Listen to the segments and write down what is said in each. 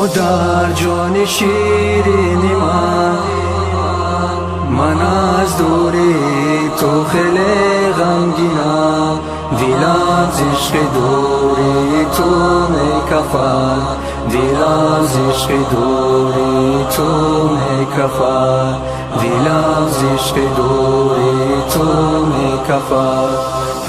Модар ҷони ширини ман, ман аз дури ту хеле ғамгинам. Дилам зи ишқи дури ту мекафад, дилам зи ишқи дури ту мекафад, дилам зи ишқи дури ту мекафад.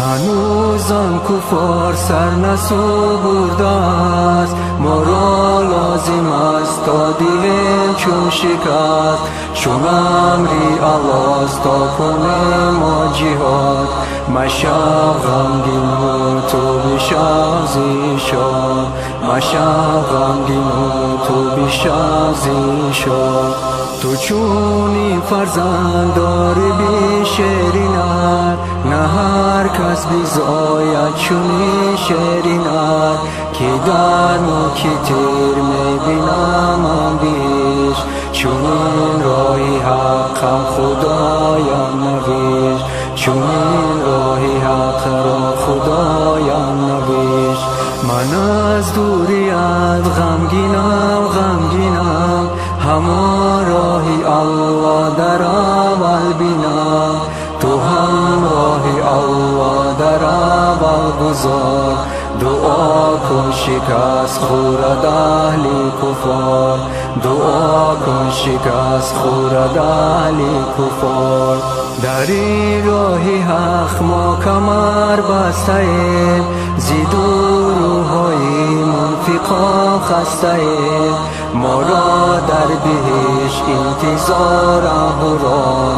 Ҳанӯз он куффор сар насупурдааст, моро лозим аст то диҳем чун шикаст. Чун амри Аллоҳст то кунем мо ҷиҳод. Машав ғамгину ту бишав зи шод, машав ғамгину ту бишав зи шод. Ту чунин фарзанд дорӣ бишеринат, на ҳар кас бизояд чунин шеринат. Ки дар мулки тир мебинам ман биҳишт, чунин роҳи ҳаққам Худоям навишт, чунин роҳи ҳақро Худоям навишт. Ман аз дурият ғамгинам, ғамгинам, ҳамон роҳи Аллоҳ дар аввал бинам. Ту ҳам роҳи Аллоҳ дар аввал гузор, дуо кун шикаст хӯрад аҳли куффор, дуо кун шикаст хӯрад аҳли куффор. Дар ин роҳи ҳақ мо камар бастаем, зи дуруҳои мунфиқон хастаем. Моро дар биҳишт интизорам ҳурон,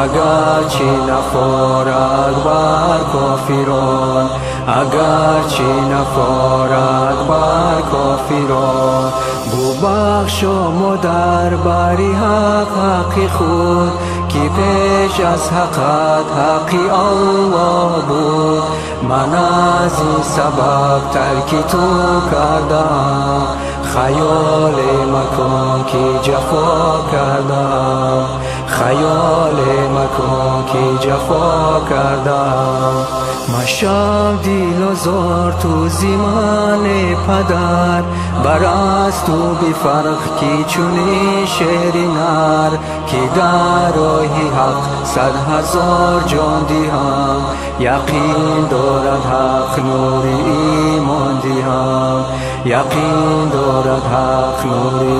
агарчи нафорад бар кофирон, агарчи нафорад бар кофирон. Бубахшо модар бари ҳақ ҳаққи худ, ки пеш аз ҳаққат ҳаққи Аллоҳ буд. Ман аз ин сабаб тарки ту кардам, хаёле макун ки ҷафо кардам, хаёле макун ки ҷафо кардам. Машав дилозор ту зи ман падар, бар аз ту бифарқ ки чунин шери нар. Ки дар роҳи ҳақ 100 000 ҷон диҳам, яқин дорад ҳақ нури имон диҳам, яқин дорад ҳақ нури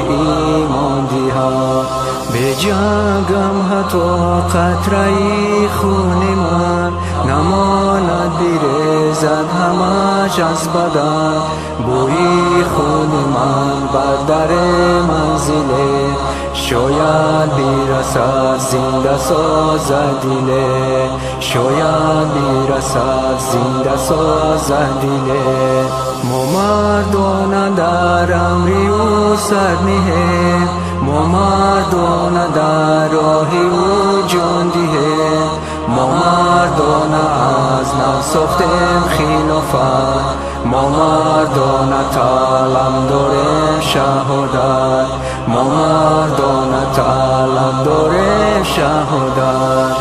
имон диҳам. Беҷангам ҳатто қатраи хуни ман намонад бирезад ҳамаш аз бадан. Бӯи хуни ман бар дари манзиле, шояд бирасад зинда созад диле, шояд бирасад зинда созад диле. Мо мардона дар амри ӯ сар ниҳем, мо мардона дар роҳи ӯ ҷон диҳем. Мо мардона аз нав сохтем хилофат, мо мардона талаб дорем шаҳодат, мо мардона талаб дорем шаҳодат.